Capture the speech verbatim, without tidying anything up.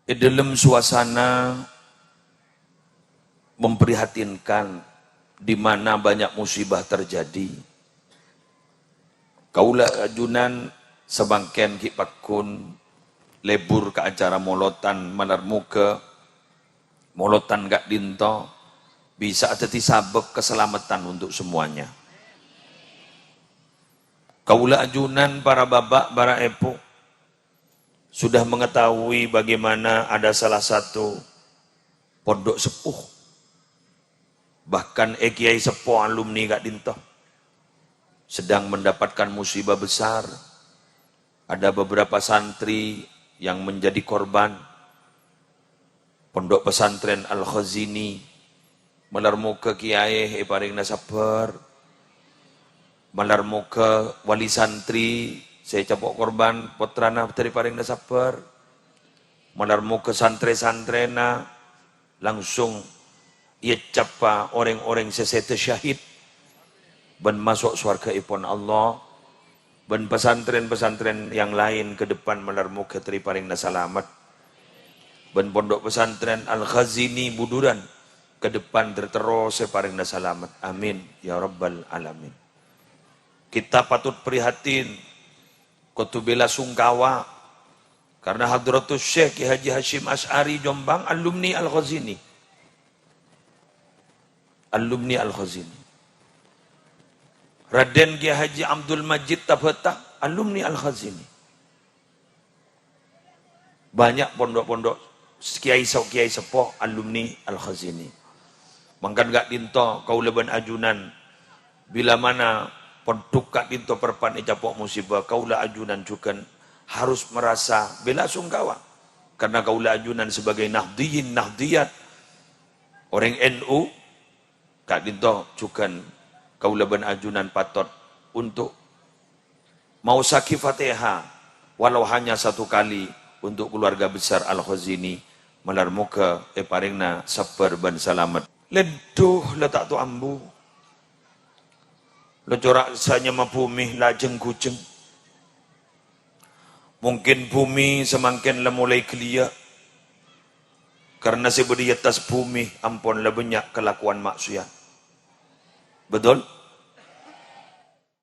È dâlem suasana memprihatinkan, di mana banyak musibah terjadi, kaulâ ajunan samangkèn ghi' pagghun lebur ka acara molodhân, malar moghâ molodhân ka'dinto bisa dhâddhi sabâb kasalameddhân untuk semuanya. Kaulâ ajunan, para bapa', para èbhu, sudah mengetahui bagaimana ada salah satu pondok sepuh, bahkan è kiai seppo alumni ka'dinto, sedang mendapatkan musibah besar. Ada beberapa santri yang menjadi korban. Pondok Pesantren Al-Khazini, malar moghâ kiai èparèngana sabbhâr. Malar moghâ wali santri sè ècapo' korban pottrana èparèngana sabbhâr. Malar moghâ santrè-santrèna langsung ècapo' orèng-orèng sè sèdhâ syahid bân maso' sowarghâèpon Allah. Bân pesantren-pesantren yang lain ke depan malar moghâ èparèngana salamet. Bân Pondok Pesantren Al-Khazini Buduran ke depan terterros èparèngana salamet. Amin, ya rabbal alamin. Kita patut prihatin, kodhu bela sungkawa, karena Hadratus Syekh Kiai Haji Hasyim Asy'ari Jombang, alumni Al-Khazini. Alumni Al-Khazini. Raden Kiai Haji Abdul Majid Tabata, alumni Al-Khazini. Banyak pondok-pondok kiai se-, kiai seppo alumni Al-Khazini. Mangkana ka'dinto kaulâ bân ajunan, bila mana pondhuk ka'dinto perpan ècapo' musibah, kaulâ ajunan jhughân harus merasa bela sungkawa. Karena kaulâ ajunan sebagai Nahdliyin, Nahdliyat, orèng N U, ka'dinto jhughân kaulâ bân ajunan patot untuk maossaghi Fatihah, walau hanya satu kali, untuk keluarga besar Al-Khazini, malar moghâ èparèngana sabbhâr bân salamet. Leddu la ta' to ambu, la cora' sanyama bhumè la jhâng-ghujhâng. Mungkin bhumè samangkèn la molaè ghâliyâ', karena sè bâdâ è attas bhumè ampon la bânnya' kalakowan ma'siyat. Betul?